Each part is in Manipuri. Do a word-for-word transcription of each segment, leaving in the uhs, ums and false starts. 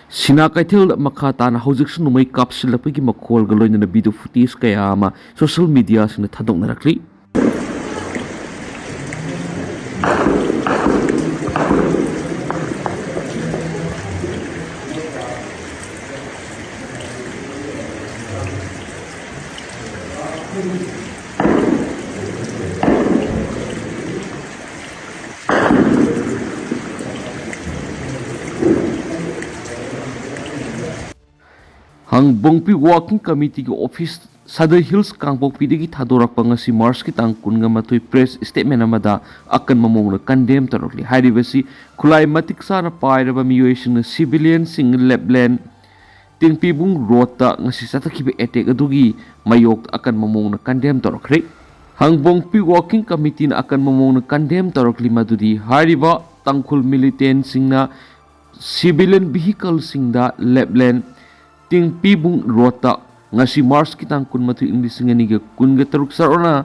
ꯁꯤꯅꯥ ꯀꯩꯊꯦꯜꯗ ꯃꯈꯥ ꯇꯥꯅ ꯍꯧꯖꯤꯛꯁꯨ ꯅꯣꯡꯃꯩ ꯀꯥꯞꯁꯤꯜꯂꯛꯄꯒꯤ ꯃꯈꯣꯜꯒ ꯂꯣꯏꯅꯅ video footage ꯀꯌꯥ ꯑꯃ social mediaꯁꯤꯡꯗ ꯊꯥꯗꯣꯛꯅꯔꯛꯂꯤ꯫ ꯍꯪꯕꯣꯡꯄꯤ Working Committeeꯒꯤ office Sadar Hills ꯀꯥꯡꯄꯣꯛꯄꯤꯗꯒꯤ ꯊꯥꯗꯣꯔꯛꯄ ꯉꯁꯤ Marchꯀꯤ ꯇꯥꯡ ꯀꯨꯟꯒ ꯃꯥꯊꯣꯏ press statement ꯑꯃꯗ ꯑꯀꯟꯕ ꯃꯑꯣꯡꯗ condemn ꯇꯧꯔꯛꯂꯤ꯫ ꯍꯥꯏꯔꯤꯕꯁꯤ ꯈꯨꯠꯂꯥꯏ ꯃꯇꯤꯛ ꯆꯥꯅ ꯄꯥꯏꯔꯕ ꯃꯤꯑꯣꯏꯁꯤꯡꯅ civilianꯁꯤꯡ ꯂꯦꯞꯂꯦꯟ ꯇꯦꯡꯄꯤꯕꯨꯡ ꯔꯣꯗꯇ ꯉꯁꯤ ꯆꯠꯊꯈꯤꯕ attack ꯑꯗꯨꯒꯤ ꯃꯥꯌꯣꯛꯇ ꯑꯀꯟꯕ ꯃꯑꯣꯡꯗ condemn ꯇꯧꯔꯛꯈ꯭ꯔꯦ꯫ ꯍꯪꯕꯣꯡꯄꯤ Working Committeeꯅ ꯑꯀꯟꯕ ꯃꯑꯣꯡꯗ condemn ꯇꯧꯔꯛꯂꯤ ꯃꯗꯨꯗꯤ ꯍꯥꯏꯔꯤꯕ ꯇꯥꯡꯈꯨꯜ militantꯁꯤꯡꯅ civilian vehicleꯁꯤꯡꯗ ꯂꯦꯞꯂꯦꯟ ꯇꯦꯡꯄꯤꯕꯨꯡ ꯔꯣꯗꯇ ꯉꯁꯤ Marchꯀꯤ ꯇꯥꯡ ꯀꯨꯟꯃꯥꯊꯣꯏ, ꯏꯪ ꯂꯤꯁꯤꯡ ꯑꯅꯤꯒ ꯀꯨꯟꯒ ꯇꯔꯨꯛ ꯆꯥꯎꯔꯥꯛꯅ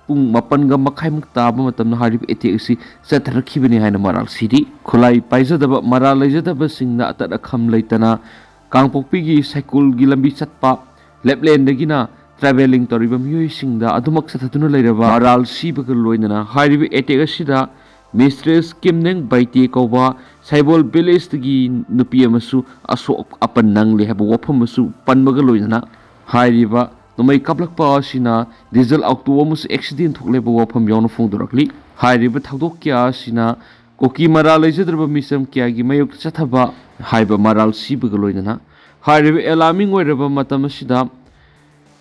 ꯄꯨꯡ ꯃꯥꯄꯟꯒ ꯃꯈꯥꯏꯃꯨꯛ ꯇꯥꯕ ꯃꯇꯝꯗ ꯍꯥꯏꯔꯤꯕ attack ꯑꯁꯤ ꯆꯠꯊꯔꯛꯈꯤꯕꯅꯤ ꯍꯥꯏꯅ ꯃꯔꯥꯜ ꯁꯤꯔꯤ꯫ ꯈꯨꯠꯂꯥꯏ ꯄꯥꯏꯖꯗꯕ ꯃꯔꯥꯜ ꯂꯩꯖꯗꯕꯁꯤꯡꯅ ꯑꯇꯠ ꯑꯈꯝ ꯂꯩꯇꯅ ꯀꯥꯡꯄꯣꯛꯄꯤꯒꯤ ꯁꯥꯏꯀꯨꯜꯒꯤ ꯂꯝꯕꯤ ꯆꯠꯄ ꯂꯦꯞꯂꯦꯟꯗꯒꯤꯅ travelling ꯇꯧꯔꯤꯕ ꯃꯤꯑꯣꯏꯁꯤꯡꯗ ꯑꯗꯨꯃꯛ ꯆꯠꯊꯗꯨꯅ ꯂꯩꯔꯕ ꯃꯔꯥꯜ ꯁꯤꯕꯒ ꯂꯣꯏꯅꯅ ꯍꯥꯏꯔꯤꯕ attack ꯑꯁꯤꯗ Mistress ꯀꯤꯝꯅꯦꯡ ꯕꯥꯏꯇꯦ ꯀꯧꯕ ꯁꯥꯏꯕꯣꯜ villageꯇꯒꯤ ꯅꯨꯄꯤ ꯑꯃꯁꯨ ꯑꯁꯣꯛ ꯑꯄꯟ ꯅꯪꯂꯦ ꯍꯥꯏꯕ ꯋꯥꯐꯝ ꯑꯃꯁꯨ ꯄꯟꯕꯒ ꯂꯣꯏꯅꯅ ꯍꯥꯏꯔꯤꯕ ꯅꯣꯡꯃꯩ ꯀꯥꯞꯂꯛꯄ ꯑꯁꯤꯅ diesel auto ꯑꯃꯁꯨ accident ꯊꯣꯛꯂꯦ ꯍꯥꯏꯕ ꯋꯥꯐꯝ ꯌꯥꯎꯅ ꯐꯣꯡꯗꯣꯔꯛꯂꯤ꯫ ꯍꯥꯏꯔꯤꯕ ꯊꯧꯗꯣꯛ ꯀꯌꯥ ꯑꯁꯤꯅ ꯀꯨꯀꯤ ꯃꯔꯥꯜ ꯂꯩꯖꯗ꯭ꯔꯕ ꯃꯤꯆꯝ ꯀꯌꯥꯒꯤ ꯃꯥꯌꯣꯛꯇ ꯆꯠꯊꯕ ꯍꯥꯏꯕ ꯃꯔꯥꯜ ꯁꯤꯕꯒ ꯂꯣꯏꯅꯅ ꯍꯥꯏꯔꯤꯕ alarming ꯑꯣꯏꯔꯕ ꯃꯇꯝ ꯑꯁꯤꯗ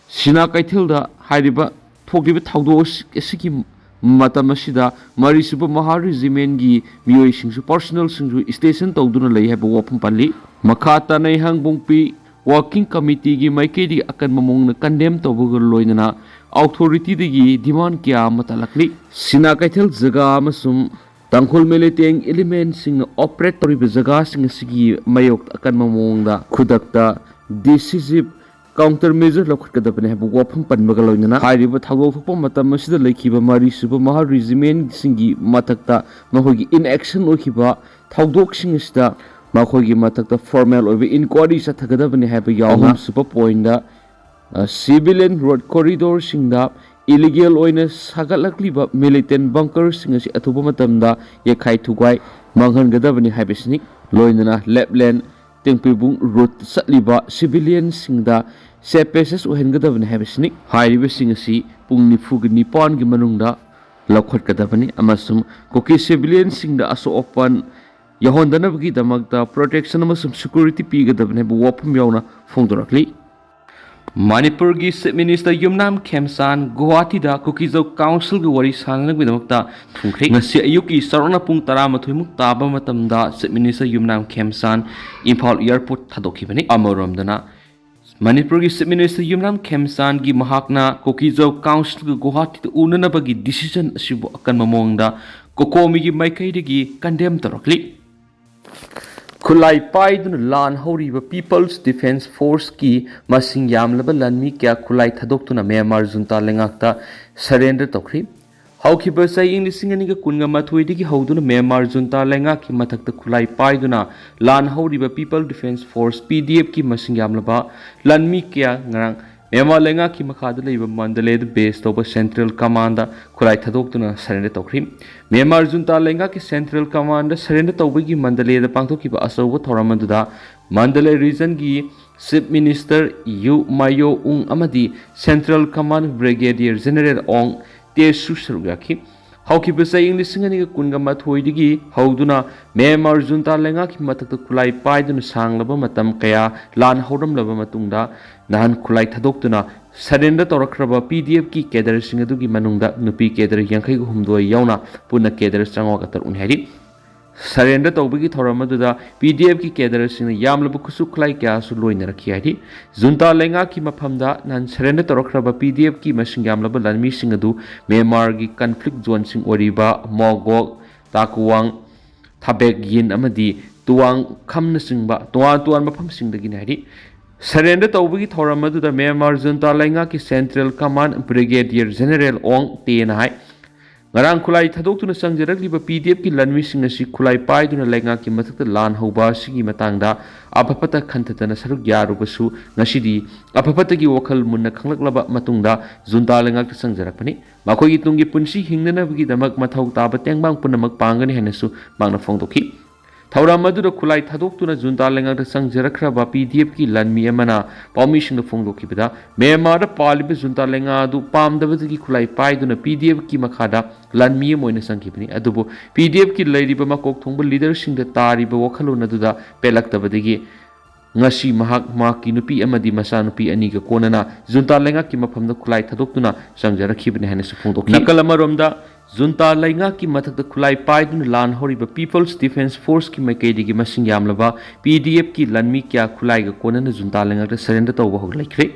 ꯁꯤꯅꯥ ꯀꯩꯊꯦꯜꯗ ꯍꯥꯏꯔꯤꯕ ꯊꯣꯛꯂꯤꯕ ꯊꯧꯗꯣꯛ ꯑꯁꯤ-, ꯑꯁꯤꯒꯤ ꯃꯇꯝ ꯑꯁꯤꯗ ꯃꯔꯤꯁꯨꯕ ꯃꯍꯥ regimentꯀꯤ ꯃꯤꯑꯣꯏꯁꯤꯡꯁꯨ personnelꯁꯤꯡꯁꯨ station ꯇꯧꯗꯨꯅ ꯂꯩ ꯍꯥꯏꯕ ꯋꯥꯐꯝ ꯄꯜꯂꯤ꯫ ꯃꯈꯥ ꯇꯥꯅ ꯍꯪꯕꯣꯡꯄꯤ Working Committeeꯒꯤ ꯃꯥꯏꯀꯩꯗꯒꯤ ꯑꯀꯟꯕ ꯃꯑꯣꯡꯗ condemn ꯇꯧꯕꯒ ꯂꯣꯏꯅꯅ authorityꯗꯒꯤ demand ꯀꯌꯥ ꯑꯃ ꯇꯥꯂꯛꯂꯤ꯫ ꯁꯤꯅꯥ ꯀꯩꯊꯦꯜ ꯖꯒꯥ ꯑꯃꯁꯨꯡ ꯇꯥꯡꯈꯨꯜ militant elementꯁꯤꯡꯅ operate ꯇꯧꯔꯤꯕ ꯖꯒꯥꯁꯤꯡ ꯑꯁꯤꯒꯤ ꯃꯥꯌꯣꯛꯇ ꯑꯀꯟꯕ ꯃꯑꯣꯡꯗ ꯈꯨꯗꯛꯇ decisive counter measure ꯂꯧꯈꯠꯀꯗꯕꯅꯤ ꯍꯥꯏꯕ ꯋꯥꯐꯝ ꯄꯟꯕꯒ ꯂꯣꯏꯅꯅ ꯍꯥꯏꯔꯤꯕ ꯊꯧꯗꯣꯛ ꯊꯣꯛꯄ ꯃꯇꯝ ꯑꯁꯤꯗ ꯂꯩꯈꯤꯕ ꯃꯔꯤꯁꯨꯕ ꯃꯍꯥ regimentꯁꯤꯡꯒꯤ ꯃꯊꯛꯇ ꯃꯈꯣꯏꯒꯤ inaction ꯑꯣꯏꯈꯤꯕ ꯊꯧꯗꯣꯛꯁꯤꯡ ꯑꯁꯤꯗ ꯃꯈꯣꯏꯒꯤ ꯃꯊꯛꯇ ꯐꯣꯔꯃꯦꯜ ꯑꯣꯏꯕ ꯏꯟꯀ꯭ꯋꯥꯔꯤ ꯆꯠꯊꯒꯗꯕꯅꯤ ꯍꯥꯏꯕ ꯌꯥꯎꯅ ꯑꯍꯨꯝꯁꯨꯕ ꯄꯣꯏꯟꯗ, ꯑ, ꯁꯤꯚꯤꯂꯤꯌꯟ ꯔꯣꯗ ꯀꯣꯔꯤꯗꯣꯔꯁꯤꯡꯗ ꯏꯂꯤꯒꯦꯜ ꯑꯣꯏꯅ ꯁꯥꯒꯠꯂꯛꯂꯤꯕ ꯃꯤꯂꯤꯇꯦꯟ ꯕꯪꯀꯔꯁꯤꯡ ꯑꯁꯤ ꯑꯊꯨꯕ ꯃꯇꯝꯗ ꯌꯩꯈꯥꯏ ꯊꯨꯒꯥꯏ ꯃꯥꯡꯍꯟꯒꯗꯕꯅꯤ ꯍꯥꯏꯕꯁꯤꯅꯤ꯫ ꯂꯣꯏꯅꯅ ꯂꯦꯞꯂꯦꯟ ꯇꯦꯡꯄꯤꯕꯨꯡ ꯔꯣꯗ ꯆꯠꯂꯤꯕ ꯁꯤꯚꯤꯂꯤꯌꯟꯁꯤꯡꯗ ꯁꯦꯐ ꯄꯦꯁꯦꯖ ꯑꯣꯏꯍꯟꯒꯗꯕꯅꯤ ꯍꯥꯏꯕꯁꯤꯅꯤ꯫ ꯍꯥꯏꯔꯤꯕꯁꯤꯡ ꯑꯁꯤ ꯄꯨꯡ ꯅꯤꯐꯨꯒ ꯅꯤꯄꯥꯟꯒꯤ ꯃꯅꯨꯡꯗ ꯂꯧꯈꯠꯀꯗꯕꯅꯤ ꯑꯃꯁꯨꯡ ꯀꯨꯀꯤ ꯁꯤꯚꯤꯂꯤꯌꯟꯁꯤꯡꯗ ꯑꯁꯣꯛ ꯑꯄꯟ ꯌꯧꯍꯟꯗꯅꯕꯒꯤꯗꯃꯛꯇ ꯄ꯭ꯔꯣꯇꯦꯛꯁꯟ ꯑꯃꯁꯨꯡ ꯁꯦꯀ꯭ꯌꯨꯔꯤꯇꯤ ꯄꯤꯒꯗꯕꯅꯤ ꯍꯥꯏꯕ ꯋꯥꯐꯝ ꯌꯥꯎꯅ ꯐꯣꯡꯗꯣꯔꯛꯂꯤ꯫ ꯃꯅꯤꯄꯨꯔꯒꯤ ꯆꯤꯐ ꯃꯤꯅꯤꯁꯇꯔ ꯌꯨꯝꯅꯥꯝ ꯈꯦꯝꯆꯥꯟ ꯒꯨꯋꯥꯍꯥꯇꯤꯗ ꯀꯨꯀꯤꯖꯧ ꯀꯥꯎꯟꯁꯤꯜꯒ ꯋꯥꯔꯤ ꯁꯥꯟꯅꯅꯕꯒꯤꯗꯃꯛꯇ ꯊꯨꯡꯈ꯭ꯔꯦ꯫ ꯉꯁꯤ ꯑꯌꯨꯛꯀꯤ ꯆꯥꯎꯔꯥꯛꯅ ꯄꯨꯡ ꯇꯔꯥꯃꯥꯊꯣꯏꯃꯨꯛ ꯇꯥꯕ ꯃꯇꯝꯗ ꯆꯤꯐ ꯃꯤꯅꯤꯁꯇꯔ ꯌꯨꯝꯅꯥꯝ ꯈꯦꯝꯆꯥꯟ ꯏꯝꯐꯥꯜ ꯑꯦꯌꯔꯄꯣꯔꯠ ꯊꯥꯗꯣꯛꯈꯤꯕꯅꯤ꯫ ꯑꯃꯔꯣꯝꯗꯅ ꯃꯅꯤꯄꯨꯔꯒꯤ ꯆꯤꯐ ꯃꯤꯅꯤꯁꯇꯔ ꯌꯨꯝꯅꯥꯝ ꯈꯦꯝꯆꯥꯟꯒꯤ ꯃꯍꯥꯛꯅ ꯀꯨꯀꯤꯖꯧ ꯀꯥꯎꯟꯁꯤꯜꯒ ꯒꯨꯋꯥꯍꯥꯇꯤꯗ ꯎꯅꯅꯕꯒꯤ ꯗꯤꯁꯤꯖꯟ ꯑꯁꯤꯕꯨ ꯑꯀꯟꯕ ꯃꯑꯣꯡꯗ ꯀꯣꯀꯣꯃꯤꯒꯤ ꯃꯥꯏꯀꯩꯗꯒꯤ ꯀꯟꯗꯦꯝ ꯇꯧꯔꯛꯂꯤ꯫ ꯈꯨꯠꯂꯥꯏ ꯄꯥꯏꯗꯨꯅ ꯂꯥꯟ ꯍꯧꯔꯤꯕ ꯄꯤꯄꯜꯁ ꯗꯤꯐꯦꯟꯁ ꯐꯣꯔꯁꯀꯤ ꯃꯁꯤꯡ ꯌꯥꯝꯂꯕ ꯂꯥꯟꯃꯤ ꯀꯌꯥ ꯈꯨꯠꯂꯥꯏ ꯊꯥꯗꯣꯛꯇꯨꯅ ꯃ꯭ꯌꯥꯟꯃꯥꯔ ꯖꯨꯟꯇꯥ ꯂꯩꯉꯥꯛꯇ ꯁꯔꯦꯟꯗꯔ ꯇꯧꯈ꯭ꯔꯤ꯫ ꯍꯧꯈꯤꯕ ꯆꯍꯤ ꯂꯤꯁꯤꯡ ꯑꯅꯤꯒ ꯀꯨꯟꯒ ꯃꯥꯊꯣꯏꯗꯒꯤ ꯍꯧꯗꯨꯅ ꯃ꯭ꯌꯥꯟꯃꯥꯔ ꯖꯨꯟꯇꯥ ꯂꯩꯉꯥꯛꯀꯤ ꯃꯊꯛꯇ ꯈꯨꯠꯂꯥꯏ ꯄꯥꯏꯗꯨꯅ ꯂꯥꯟ ꯍꯧꯔꯤꯕ ꯄꯤꯄꯜ ꯗꯤꯐꯦꯟꯁ ꯐꯣꯔꯁ, ꯄꯤ ꯗꯤ ꯑꯦꯐꯀꯤ ꯃꯁꯤꯡ ꯌꯥꯝꯂꯕ ꯂꯥꯟꯃꯤ ꯀꯌꯥ ꯉꯔꯥꯡ ꯃ꯭ꯌꯥꯟꯃꯥꯔ ꯂꯩꯉꯥꯛꯀꯤ ꯃꯈꯥꯗ ꯂꯩꯕ ꯃꯟꯗꯂꯦꯗ ꯕꯦꯁ ꯇꯧꯕ ꯁꯦꯟꯇ꯭ꯔꯦꯜ ꯀꯃꯥꯟꯗ ꯈꯨꯠꯂꯥꯏ ꯊꯥꯗꯣꯛꯇꯨꯅ ꯁꯔꯦꯟꯗꯔ ꯇꯧꯈ꯭ꯔꯤ꯫ ꯃ꯭ꯌꯥꯟꯃꯥꯔ ꯖꯨꯟꯇꯥ ꯂꯩꯉꯥꯛꯀꯤ ꯁꯦꯟꯇ꯭ꯔꯦꯜ ꯀꯃꯥꯟꯗ ꯁꯔꯦꯟꯗꯔ ꯇꯧꯕꯒꯤ ꯃꯟꯗꯂꯦꯗ ꯄꯥꯡꯊꯣꯛꯈꯤꯕ ꯑꯆꯧꯕ ꯊꯧꯔꯝ ꯑꯗꯨꯗ ꯃꯟꯗꯂꯦ ꯔꯤꯖꯟꯒꯤ ꯆꯤꯐ ꯃꯤꯅꯤꯁꯇꯔ ꯌꯨ ꯃꯥꯌꯣ ꯎꯡ ꯑꯃꯗꯤ ꯁꯦꯟꯇ꯭ꯔꯦꯜ ꯀꯃꯥꯟ ꯕ꯭ꯔꯤꯒꯦꯗꯤꯌꯔ ꯖꯦꯅꯔꯦꯜ ꯑꯣꯡ ꯇꯦꯁꯨ ꯁꯔꯨꯛ ꯌꯥꯈꯤ꯫ ꯍꯧꯈꯤꯕ ꯆꯍꯤ ꯂꯤꯁꯤꯡ ꯑꯅꯤꯒ ꯀꯨꯟꯒ ꯃꯥꯊꯣꯏꯗꯒꯤ ꯍꯧꯗꯨꯅ ꯃ꯭ꯌꯥꯟꯃꯥꯔ ꯖꯨꯟꯇꯥ ꯂꯩꯉꯥꯛꯀꯤ ꯃꯊꯛꯇ ꯈꯨꯠꯂꯥꯏ ꯄꯥꯏꯗꯨꯅ ꯁꯥꯡꯂꯕ ꯃꯇꯝ ꯀꯌꯥ ꯂꯥꯟ ꯍꯧꯔꯝꯂꯕ ꯃꯇꯨꯡꯗ, ꯅꯍꯥꯟ ꯈꯨꯠꯂꯥꯏ ꯊꯥꯗꯣꯛꯇꯨꯅ ꯁꯔꯦꯟꯗꯔ ꯇꯧꯔꯛꯈ꯭ꯔꯕ ꯄꯤ ꯗꯤ ꯑꯦꯐꯀꯤ ꯀꯦꯗꯔꯁꯤꯡ ꯑꯗꯨꯒꯤ ꯃꯅꯨꯡꯗ ꯅꯨꯄꯤ ꯀꯦꯗꯔ ꯌꯥꯡꯈꯩꯒ ꯍꯨꯝꯗꯣꯏ ꯌꯥꯎꯅ ꯄꯨꯟꯅ ꯀꯦꯗꯔ ꯆꯥꯝꯃꯉꯥꯒ ꯇꯔꯨꯛꯅꯤ ꯍꯥꯏꯔꯤ꯫ ꯁꯔꯦꯟꯗꯔ ꯇꯧꯕꯒꯤ ꯊꯧꯔꯝ ꯑꯗꯨꯗ ꯄꯤ ꯗꯤ ꯑꯦꯐꯀꯤ ꯀꯦꯗꯔꯁꯤꯡꯅ ꯌꯥꯝꯂꯕ ꯈꯨꯠꯁꯨ ꯈꯨꯠꯂꯥꯏ ꯀꯌꯥꯁꯨ ꯂꯣꯏꯅꯔꯛꯈꯤ ꯍꯥꯏꯔꯤ꯫ ꯖꯨꯟꯇꯥ ꯂꯩꯉꯥꯛꯀꯤ ꯃꯐꯝꯗ ꯅꯍꯥꯟ ꯁꯔꯦꯟꯗꯔ ꯇꯧꯔꯛꯈ꯭ꯔꯕ ꯄꯤ ꯗꯤ ꯑꯦꯐꯀꯤ ꯃꯁꯤꯡ ꯌꯥꯝꯂꯕ ꯂꯥꯟꯃꯤꯁꯤꯡ ꯑꯗꯨ ꯃ꯭ꯌꯥꯟꯃꯥꯔꯒꯤ ꯀꯟꯐ꯭ꯂꯤꯛ ꯖꯣꯟꯁꯤꯡ ꯑꯣꯏꯔꯤꯕ ꯃꯣꯒꯣꯛ, ꯇꯥꯀꯨꯋꯥꯡ, ꯊꯥꯕꯦꯛ ꯌꯤꯟ ꯑꯃꯗꯤ ꯇꯨꯋꯥꯡ ꯈꯝꯅꯆꯤꯡꯕ ꯇꯣꯉꯥꯟ ꯇꯣꯉꯥꯟꯕ ꯃꯐꯝꯁꯤꯡꯗꯒꯤꯅꯤ ꯍꯥꯏꯔꯤ꯫ ꯁꯔꯦꯟꯗꯔ ꯇꯧꯕꯒꯤ ꯊꯧꯔꯝ ꯑꯗꯨꯗ ꯃ꯭ꯌꯥꯟꯃꯥꯔ ꯖꯨꯟꯇꯥ ꯂꯩꯉꯥꯛꯀꯤ ꯁꯦꯟꯇ꯭ꯔꯦꯜ ꯀꯃꯥꯟ ꯕ꯭ꯔꯤꯒꯦꯗꯤꯌꯔ ꯖꯦꯅꯔꯦꯜ ꯑꯣꯡ ꯇꯦꯅ ꯍꯥꯏ, ꯉꯔꯥꯡ ꯈꯨꯠꯂꯥꯏ ꯊꯥꯗꯣꯛꯇꯨꯅ ꯆꯪꯖꯔꯛꯂꯤꯕ ꯄꯤ ꯗꯤ ꯑꯦꯐꯀꯤ ꯂꯥꯟꯃꯤꯁꯤꯡ ꯑꯁꯤ ꯈꯨꯠꯂꯥꯏ ꯄꯥꯏꯗꯨꯅ ꯂꯩꯉꯥꯛꯀꯤ ꯃꯊꯛꯇ ꯂꯥꯟ ꯍꯧꯕ ꯑꯁꯤꯒꯤ ꯃꯇꯥꯡꯗ ꯑꯐ ꯐꯠꯇ ꯈꯟꯊꯗꯅ ꯁꯔꯨꯛ ꯌꯥꯔꯨꯕꯁꯨ ꯉꯁꯤꯗꯤ ꯑꯐ ꯐꯠꯇꯒꯤ ꯋꯥꯈꯜ ꯃꯨꯟꯅ ꯈꯪꯂꯛꯂꯕ ꯃꯇꯨꯡꯗ ꯖꯨꯟꯇꯥ ꯂꯩꯉꯥꯛꯇ ꯆꯪꯖꯔꯛꯄꯅꯤ꯫ ꯃꯈꯣꯏꯒꯤ ꯇꯨꯡꯒꯤ ꯄꯨꯟꯁꯤ ꯍꯤꯡꯅꯅꯕꯒꯤꯗꯃꯛ ꯃꯊꯧ ꯇꯥꯕ ꯇꯦꯡꯕꯥꯡ ꯄꯨꯝꯅꯃꯛ ꯄꯥꯡꯒꯅꯤ ꯍꯥꯏꯅꯁꯨ ꯃꯍꯥꯛꯅ ꯐꯣꯡꯗꯣꯛꯈꯤ꯫ ꯊꯧꯔꯝ ꯑꯗꯨꯗ ꯈꯨꯠꯂꯥꯏ ꯊꯥꯗꯣꯛꯇꯨꯅ ꯖꯨꯟꯇꯥ ꯂꯩꯉꯥꯛꯇ ꯆꯪꯖꯔꯛꯈ꯭ꯔꯕ ꯄꯤ ꯗꯤ ꯑꯦꯐꯀꯤ ꯂꯥꯟꯃꯤ ꯑꯃꯅ ꯄꯥꯎꯃꯤꯁꯤꯡꯗ ꯐꯣꯡꯗꯣꯛꯈꯤꯕꯗ, ꯃ꯭ꯌꯥꯟꯃꯥꯔꯗ ꯄꯥꯜꯂꯤꯕ ꯖꯨꯟꯇꯥ ꯂꯩꯉꯥꯛ ꯑꯗꯨ ꯄꯥꯝꯗꯕꯗꯒꯤ ꯈꯨꯠꯂꯥꯏ ꯄꯥꯏꯗꯨꯅ ꯄꯤ ꯗꯤ ꯑꯦꯐꯀꯤ ꯃꯈꯥꯗ ꯂꯥꯟꯃꯤ ꯑꯃ ꯑꯣꯏꯅ ꯆꯪꯈꯤꯕꯅꯤ꯫ ꯑꯗꯨꯕꯨ ꯄꯤ ꯗꯤ ꯑꯦꯐꯀꯤ ꯂꯩꯔꯤꯕ ꯃꯀꯣꯛ ꯊꯣꯡꯕ ꯂꯤꯗꯔꯁꯤꯡꯗ ꯇꯥꯔꯤꯕ ꯋꯥꯈꯜꯂꯣꯟ ꯑꯗꯨꯗ ꯄꯦꯜꯂꯛꯇꯕꯗꯒꯤ ꯉꯁꯤ ꯃꯍꯥꯛ ꯃꯍꯥꯛꯀꯤ ꯅꯨꯄꯤ ꯑꯃꯗꯤ ꯃꯆꯥꯅꯨꯄꯤ ꯑꯅꯤꯒ ꯀꯣꯟꯅꯅ ꯖꯨꯟꯇꯥ ꯂꯩꯉꯥꯛꯀꯤ ꯃꯐꯝꯗ ꯈꯨꯠꯂꯥꯏ ꯊꯥꯗꯣꯛꯇꯨꯅ ꯆꯪꯖꯔꯛꯈꯤꯕꯅꯤ ꯍꯥꯏꯅꯁꯨ ꯐꯣꯡꯗꯣꯛꯈꯤ꯫ ꯅꯥꯀꯜ ꯑꯃꯔꯣꯝꯗ, ꯖꯨꯟꯇꯥ ꯂꯩꯉꯥꯛꯀꯤ ꯃꯊꯛꯇ ꯈꯨꯠꯂꯥꯏ ꯄꯥꯏꯗꯨꯅ ꯂꯥꯟ ꯍꯧꯔꯤꯕ People's Defence Forceꯀꯤ ꯃꯥꯏꯀꯩꯗꯒꯤ ꯃꯁꯤꯡ ꯌꯥꯝꯂꯕ ꯄꯤ ꯗꯤ ꯑꯦꯐꯀꯤ ꯂꯥꯟꯃꯤ ꯀꯌꯥ ꯈꯨꯠꯂꯥꯏꯒ ꯀꯣꯟꯅꯅ ꯖꯨꯟꯇꯥ ꯂꯩꯉꯥꯛꯇ surrender ꯇꯧꯕ ꯍꯧꯔꯛꯈ꯭ꯔꯦ꯫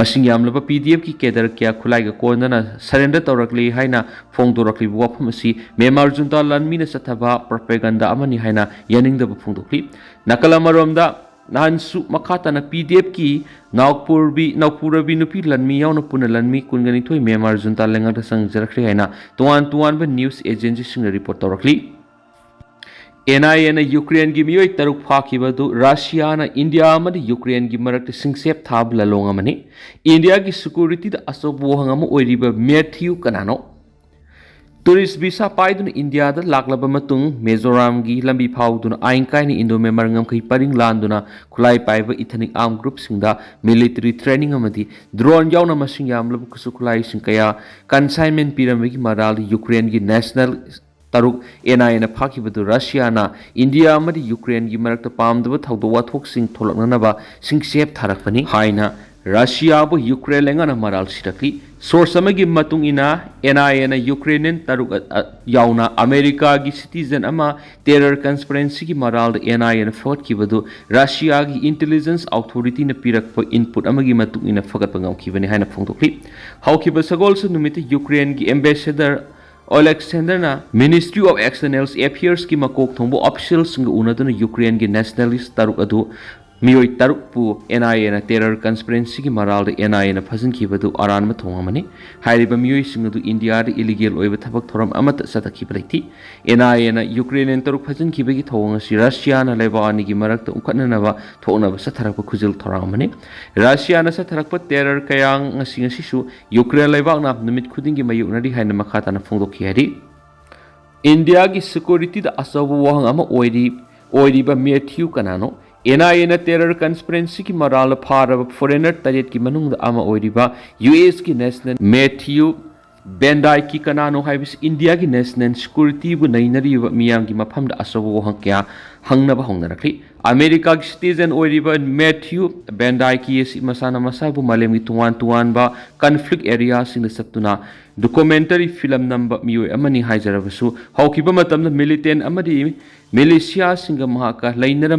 ꯃꯁꯤꯡ ꯌꯥꯝꯂꯕ ꯄꯤ ꯗꯤ ꯑꯦꯐꯀꯤ cadre ꯀꯌꯥ ꯈꯨꯠꯂꯥꯏꯒ ꯀꯣꯟꯅꯅ surrender ꯇꯧꯔꯛꯂꯦ ꯍꯥꯏꯅ ꯐꯣꯡꯗꯣꯔꯛꯂꯤꯕ ꯋꯥꯐꯝ ꯑꯁꯤ ꯃ꯭ꯌꯥꯟꯃꯥꯔ ꯖꯨꯟꯇꯥ ꯂꯥꯟꯃꯤꯅ ꯆꯠꯊꯕ propaganda ꯑꯃꯅꯤ ꯍꯥꯏꯅ ꯌꯥꯅꯤꯡꯗꯕ ꯐꯣꯡꯗꯣꯛꯂꯤ꯫ ꯅꯥꯀꯜ ꯑꯃꯔꯣꯝꯗ, ꯅꯍꯥꯟꯁꯨ ꯃꯈꯥ ꯇꯥꯅ ꯄꯤ ꯗꯤ ꯑꯦꯐꯀꯤ ꯅꯥꯎꯄꯨꯔꯕꯤ, ꯅꯥꯎꯄꯨꯔꯕꯤ ꯅꯨꯄꯤ ꯂꯥꯟꯃꯤ ꯌꯥꯎꯅ ꯄꯨꯟꯅ ꯂꯥꯟꯃꯤ ꯀꯨꯟꯒ ꯅꯤꯊꯣꯏ ꯃ꯭ꯌꯥꯟꯃꯥꯔ ꯖꯨꯟꯇꯥ ꯂꯩꯉꯥꯛꯇ ꯆꯪꯖꯔꯛꯈ꯭ꯔꯦ ꯍꯥꯏꯅ ꯇꯣꯉꯥꯟ ꯇꯣꯉꯥꯟꯕ news agencyꯁꯤꯡꯅ report ꯇꯧꯔꯛꯂꯤ꯫ ꯑꯦꯟ ꯑꯥꯏ ꯑꯦꯅ ꯌꯨꯀ꯭ꯔꯦꯟꯒꯤ ꯃꯤꯑꯣꯏ ꯇꯔꯨꯛ ꯐꯥꯈꯤꯕ ꯑꯗꯨ ꯔꯁꯤꯌꯥꯅ ꯏꯟꯗꯤꯌꯥ ꯑꯃꯗꯤ ꯌꯨꯀ꯭ꯔꯦꯟꯒꯤ ꯃꯔꯛꯇ ꯁꯤꯡꯆꯦꯞ ꯊꯥꯕ ꯂꯥꯂꯣꯡ ꯑꯃꯅꯤ꯫ ꯏꯟꯗꯤꯌꯥꯒꯤ securityꯗ ꯑꯆꯧꯕ ꯋꯥꯍꯪ ꯑꯃ ꯑꯣꯏꯔꯤꯕ Matthew ꯀꯅꯥꯅꯣ? Tourist visa ꯄꯥꯏꯗꯨꯅ ꯏꯟꯗꯤꯌꯥꯗ ꯂꯥꯛꯂꯕ ꯃꯇꯨꯡ ꯃꯤꯖꯣꯔꯥꯝꯒꯤ ꯂꯝꯕꯤ ꯐꯥꯎꯗꯨꯅ ꯑꯥꯏꯟ ꯀꯥꯏꯅ Indo-Myanmar ꯉꯝꯈꯩ ꯄꯔꯤꯡ ꯂꯥꯟꯗꯨꯅ ꯈꯨꯠꯂꯥꯏ ꯄꯥꯏꯕ ethnic armed groupꯁꯤꯡꯗ military training ꯑꯃꯗꯤ drone ꯌꯥꯎꯅ ꯃꯁꯤꯡ ꯌꯥꯝꯂꯕ ꯈꯨꯠꯁꯨ ꯈꯨꯠꯂꯥꯏꯁꯤꯡ ꯀꯌꯥ consignment ꯄꯤꯔꯝꯕꯒꯤ ꯃꯔꯥꯜꯗ ꯌꯨꯀ꯭ꯔꯦꯟꯒꯤ national ꯇꯔꯨꯛ ꯑꯦꯟ ꯑꯥꯏ ꯑꯦꯅ ꯐꯥꯈꯤꯕꯗꯨ ꯔꯁꯤꯌꯥꯅ ꯏꯟꯗꯤꯌꯥ ꯑꯃꯗꯤ ꯌꯨꯀ꯭ꯔꯦꯟꯒꯤ ꯃꯔꯛꯇ ꯄꯥꯝꯗꯕ ꯊꯧꯗꯣꯛ ꯋꯥꯊꯣꯛꯁꯤꯡ ꯊꯣꯛꯂꯛꯅꯅꯕ ꯁꯤꯡꯆꯦꯞ ꯊꯥꯔꯛꯄꯅꯤ ꯍꯥꯏꯅ ꯔꯁꯤꯌꯥꯕꯨ ꯌꯨꯀ꯭ꯔꯦꯟ ꯂꯩꯉꯥꯛꯅ ꯃꯔꯥꯜ ꯁꯤꯔꯛꯂꯤ꯫ Source ꯑꯃꯒꯤ ꯃꯇꯨꯡ ꯏꯟꯅ, ꯑꯦꯟ ꯑꯥꯏ ꯑꯦꯅ ꯌꯨꯀ꯭ꯔꯦꯅꯤꯌꯟ ꯇꯔꯨꯛ ꯑ-, ꯑ-, ꯌꯥꯎꯅ ꯑꯃꯦꯔꯤꯀꯥꯒꯤ citizen ꯑꯃ terror conspiracyꯒꯤ ꯃꯔꯥꯜꯗ ꯑꯦꯟ ꯑꯥꯏ ꯑꯦꯅ ꯐꯒꯠꯈꯤꯕꯗꯨ ꯔꯁꯤꯌꯥꯒꯤ intelligence authorityꯅ ꯄꯤꯔꯛꯄ input ꯑꯃꯒꯤ ꯃꯇꯨꯡ ꯏꯟꯅ ꯐꯒꯠꯄ ꯉꯝꯈꯤꯕꯅꯤ ꯍꯥꯏꯅ ꯐꯣꯡꯗꯣꯛꯂꯤ꯫ ꯍꯧꯈꯤꯕ ꯁꯒꯣꯜꯁꯦꯟ ꯅꯨꯃꯤꯠꯇ ꯌꯨꯀ꯭ꯔꯦꯟꯒꯤ ambassador Oleksandrꯅ Ministry of External Affairsꯀꯤ ꯃꯀꯣꯛ ꯊꯣꯡꯕ officialꯁꯤꯡꯒ ꯎꯅꯗꯨꯅ ꯌꯨꯀ꯭ꯔꯦꯟꯒꯤ nationalist ꯇꯔꯨꯛ ꯑꯗꯨ ꯃꯤꯑꯣꯏ ꯇꯔꯨꯛꯄꯨ ꯑꯦꯟ ꯑꯥꯏ ꯑꯦꯅ terror conspiracyꯒꯤ ꯃꯔꯥꯜꯗ ꯑꯦꯟ ꯑꯥꯏ ꯑꯦꯅ ꯐꯥꯖꯤꯟꯈꯤꯕꯗꯨ ꯑꯔꯥꯟꯕ ꯊꯧꯑꯣꯡ ꯑꯃꯅꯤ꯫ ꯍꯥꯏꯔꯤꯕ ꯃꯤꯑꯣꯏꯁꯤꯡ ꯑꯗꯨ ꯏꯟꯗꯤꯌꯥꯗ illegal ꯑꯣꯏꯕ ꯊꯕꯛ ꯊꯧꯔꯝ ꯑꯃꯠꯇ ꯆꯠꯊꯈꯤꯕ ꯂꯩꯇꯦ꯫ ꯑꯦꯟ ꯑꯥꯏ ꯑꯦꯅ ꯌꯨꯀ꯭ꯔꯦꯅꯤꯌꯟ ꯇꯔꯨꯛ ꯐꯥꯖꯤꯟꯈꯤꯕꯒꯤ ꯊꯧꯑꯣꯡ ꯑꯁꯤ ꯔꯁꯤꯌꯥꯅ ꯂꯩꯕꯥꯛ ꯑꯅꯤꯒꯤ ꯃꯔꯛꯇ ꯎꯪꯈꯠꯅꯅꯕ ꯊꯣꯛꯅꯕ ꯆꯠꯊꯔꯛꯄ ꯈꯨꯖꯤꯜ ꯊꯧꯔꯥꯡ ꯑꯃꯅꯤ꯫ ꯔꯁꯤꯌꯥꯅ ꯆꯠꯊꯔꯛꯄ terror ꯀꯌꯥ ꯉꯁꯤ ꯉꯁꯤꯁꯨ ꯌꯨꯀ꯭ꯔꯦꯟ ꯂꯩꯕꯥꯛꯅ ꯅꯨꯃꯤꯠ ꯈꯨꯗꯤꯡꯒꯤ ꯃꯥꯌꯣꯛꯅꯔꯤ ꯍꯥꯏꯅ ꯃꯈꯥ ꯇꯥꯅ ꯐꯣꯡꯗꯣꯛꯈꯤ ꯍꯥꯏꯔꯤ꯫ ꯏꯟꯗꯤꯌꯥꯒꯤ securityꯗ ꯑꯆꯧꯕ ꯋꯥꯍꯪ ꯑꯃ ꯑꯣꯏꯔꯤ ꯑꯣꯏꯔꯤꯕ ꯃꯦꯊ꯭ꯌꯨ ꯀꯅꯥꯅꯣ? ꯑꯦꯟ ꯑꯥꯏ ꯑꯦꯅ terror conspiracyꯒꯤ ꯃꯔꯥꯜꯗ ꯐꯥꯔꯕ foreigner ꯇꯔꯦꯠꯀꯤ ꯃꯅꯨꯡꯗ ꯑꯃ ꯑꯣꯏꯔꯤꯕ ꯌꯨ ꯑꯦꯁꯀꯤ national ꯃꯦꯊ꯭ꯌꯨ ꯕꯦꯟꯗꯥꯏꯀꯤ ꯀꯅꯥꯅꯣ ꯍꯥꯏꯕꯁꯤ ꯏꯟꯗꯤꯌꯥꯒꯤ national securityꯕꯨ ꯅꯩꯅꯔꯤꯕ ꯃꯤꯌꯥꯝꯒꯤ ꯃꯐꯝꯗ ꯑꯆꯧꯕ ꯋꯥꯍꯪ ꯀꯌꯥ ꯍꯪꯅꯕ ꯍꯧꯅꯔꯛꯂꯤ꯫ ꯑꯃꯦꯔꯤꯀꯥꯒꯤ citizen ꯑꯣꯏꯔꯤꯕ ꯃꯦꯊ꯭ꯌꯨ ꯕꯦꯟꯗꯥꯏꯀꯤ ꯑꯁꯤ ꯃꯁꯥꯅ ꯃꯁꯥꯕꯨ ꯃꯥꯂꯦꯝꯒꯤ ꯇꯣꯉꯥꯟ ꯇꯣꯉꯥꯟꯕ conflict areaꯁꯤꯡꯗ ꯆꯠꯇꯨꯅ documentary film ꯅꯝꯕ ꯃꯤꯑꯣꯏ ꯑꯃꯅꯤ ꯍꯥꯏꯖꯔꯕꯁꯨ, ꯍꯧꯈꯤꯕ ꯃꯇꯝꯗ militant ꯑꯃꯗꯤ militiaꯁꯤꯡꯒ ꯃꯍꯥꯛꯀ ꯂꯩꯅꯔꯝꯕ